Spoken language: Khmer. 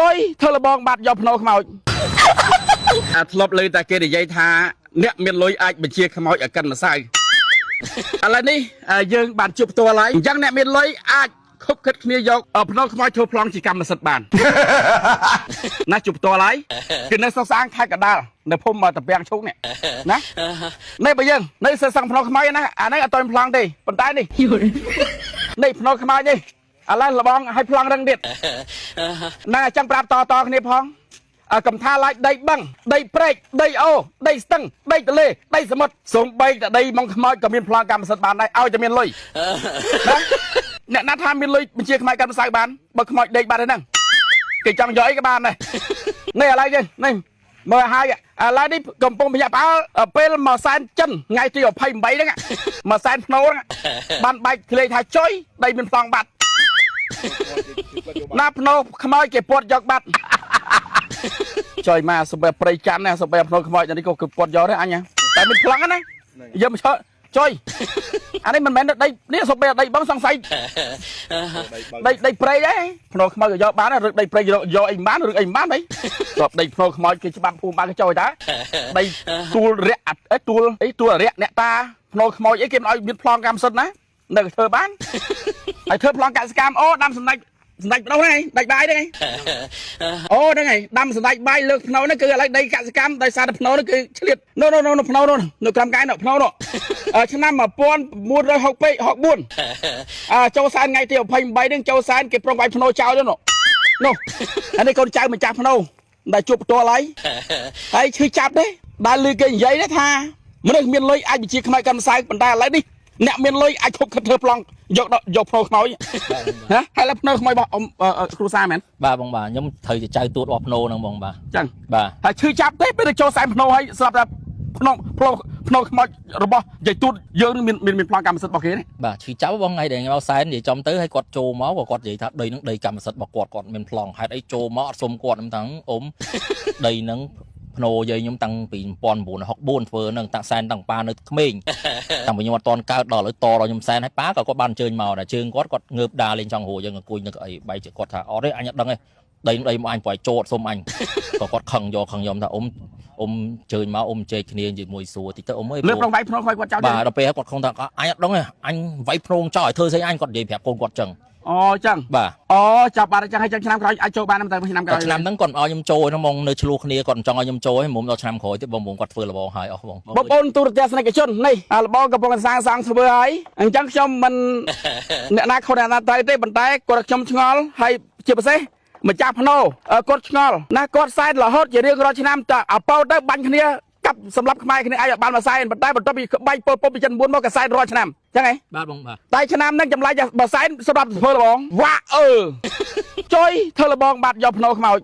ចុយធ្វើលបងបាត់យកភ្នោខ្មោចអាធ្លាប់លើតែគេនិយាយថាអ្នកមានលុយអាចបញ្ជាខ្មោចឲ្យកិនម្សៅឥឡូវនេះយើងបានជួបផ្ទាល់ហើយអញ្ចឹងអ្នកមានលុយអាចខុបខិតគ្នាយកភ្នោខ្មោចធ្វើប្លង់ជាកម្មសិទ្ធិបានណាជួបផ្ទាល់ហើយគឺនៅសុកស្អាងខេត្តកណ្ដាលនៅភូមិតាពាំងឈូកនេះណានេះបើយើងនៅសិស្សសង្ឃភ្នោខ្មោចណាអានេះអត់តប្លង់ទេប៉ុន្តែនេះនេះភ្នោខ្មោចនេះឥឡូវលបងឲ្យប្លង់រឹងទៀតណាអញ្ចឹងប្រាប់តតគ្នាផងកំថាឡាយដីបឹងដីព្រែកដីអូដីស្ទឹងដីទលេដីសមុទ្រសំបីតែដីម៉ងខ្មោចក៏មានប្លង់កម្មសិទ្ធិបានដែរឲ្យតែមានលុយណាអ្នកណាថាមានលុយបញ្ជាខ្មោចកម្មសៅបានបើខ្មោចដេកបាត់ហ្នឹងគេចង់យកអីក៏បានដែរនេះឥឡូវយើងនេះមើលហើយឥឡូវនេះកំពុងប្រញាប់ផ្អើលពេលមកសែនចិនថ្ងៃទី28ហ្នឹងមកសែនភ្នោហ្នឹងបានបែកធ្លាយថាចុយដីមានប្លង់បាត់ណាភ្នោខ្មោចគេពាត់យកបាត់ចុយមកសំបីព្រៃច័ន្ទណាសំបីភ្នោខ្មោចនេះក៏គេពាត់យកដែរអញតែមានប្លង់ណាយកមកចុយអានេះមិនមែនដីនេះសំបីដីបងសង្ស័យដីព្រៃដែរភ្នោខ្មោចក៏យកបានឬដីព្រៃយកអីបានឬអីបានអីស្របដីភ្នោខ្មោចគេច្បាប់ភូមិបានគេចុយតាដីទួលរយៈអីទួលអីទួលរយៈអ្នកតាភ្នោខ្មោចអីគេមិនឲ្យមានប្លង់កម្មសិទ្ធិណានៅធ្វើបានហើយធ្វើប្លង់កសិកម្មអូដាំសម្ដេចសម្ដេចប្រុសហ្នឹងឯងដាច់បាយហ្នឹងឯងអូហ្នឹងឯងដាំសម្ដេចបាយលើកភ្នោហ្នឹងគឺឥឡូវដីកសិកម្មដោយសារតែភ្នោហ្នឹងគឺឆ្លៀតនោះនោះនោះភ្នោនោះនៅក្រោមកែនោះភ្នោនោះឆ្នាំ1964អចូលសែនថ្ងៃទី28ហ្នឹងចូលសែនគេប្រុងបាយភ្នោចោលនោះនោះអានេះកូនចៅម្ចាស់ភ្នោដែលជួបផ្ទាល់ហើយហើយឈឺចាប់ទេដែលឮគេនិយាយទេថាមនុស្សមានលុយអាចបញ្ជាខ្មៅកម្មសៅប៉ុន្តែឥឡូវនេះអ្នកមានលុយអាចខុបខិតធ្វើប្លង់យកយកភ្នោខ្មោចហ៎ហើយឡើយភ្នោខ្មោចរបស់គ្រូសាមែន បាទបងបាទខ្ញុំត្រូវจะចៅទួតរបស់ភ្នោហ្នឹងបងបាទ ចឹង បាទ ហើយឈឺចាប់ទេពេលទៅចូលសែនភ្នោហើយស្រាប់តែភ្នោភ្នោភ្នោខ្មោចរបស់យាយទួតយើងមានមានប្លង់កម្មសិទ្ធិរបស់គេនេះ បាទឈឺចាប់បងថ្ងៃដែលខ្ញុំមកសែននិយាយចំទៅហើយគាត់ចូលមកក៏គាត់និយាយថាដីហ្នឹងដីកម្មសិទ្ធិរបស់គាត់គាត់មានប្លង់ហេតុអីចូលមកអត់សុំគាត់ខ្ញុំថាអ៊ំដីហ្នឹងភ្នោយាយខ្ញុំតាំងពី1964ធ្វើហ្នឹងតាំងសែនតាំងប៉ានៅក្មេងតាំងពីខ្ញុំអត់តន់កើតដល់ឥឡូវតដល់ខ្ញុំសែនហើយប៉ាក៏គាត់បានអញ្ជើញមកដែរជើងគាត់គាត់ងើបដើរលេងចង់រួយើងអង្គុយនៅកៅអីបែរជាគាត់ថាអត់ទេអញអត់ដឹងទេដីដីមកអញប្រយចូលអត់សុំអញក៏គាត់ខឹងយកខឹងខ្ញុំថាអ៊ំអ៊ំជើញមកអ៊ំជែកគ្នាជាមួយសួរតិចទៅអ៊ំអើយ លើប្រុងដៃភ្នោខ្មោចគាត់ចោល បាទដល់ពេលគាត់ខំថាអញអត់ដឹងទេអញវាយភ្នងចោលឲ្យធ្វើស្អីអញគាត់និយាយប្រាប់កូនគាត់ចឹង អូចឹង បាទ អូចាប់បានចឹងហើយចឹងឆ្នាំក្រោយអាចចូលបានតែឆ្នាំក្រោយ តែឆ្នាំហ្នឹងគាត់ឲ្យខ្ញុំចូលហ្នឹងហ្មងនៅឆ្លោះគ្នាគាត់មិនចង់ឲ្យខ្ញុំចូលហ្នឹងមុំដល់ឆ្នាំក្រោយទៀតបងបងគាត់ធ្វើលបងហើយអស់បង បងប្អូនទូរទស្សនិកជននេះលបងកំពុងសាងសង់ធ្វើហើយអញ្ចឹងខ្ញុំមិនអ្នកណាខុសអ្នកណាត្រូវទេប៉ុន្តែគាត់ខ្ញុំឆ្ងល់ហើយជាពិសេសម្ចាស់ភ្នោគាត់ឆ្ងល់ណាគាត់សែនរហូតជារៀងរាល់ឆ្នាំតអប៉ោទៅបាញ់គ្នាកាប់សម្រាប់ខ្មែរគ្នាអាចបានមួយសែនប៉ុន្តែបន្ទាប់ពីបែកពលពពីចិន9មកក៏សែនរាល់ឆ្នាំអញ្ចឹងហ៎ បាទបងបាទ តែឆ្នាំហ្នឹងចម្លែកបើសែនសម្រាប់ធ្វើលបងវ៉ាអឺចុយធ្វើលបងបាត់យកភ្នោខ្មោច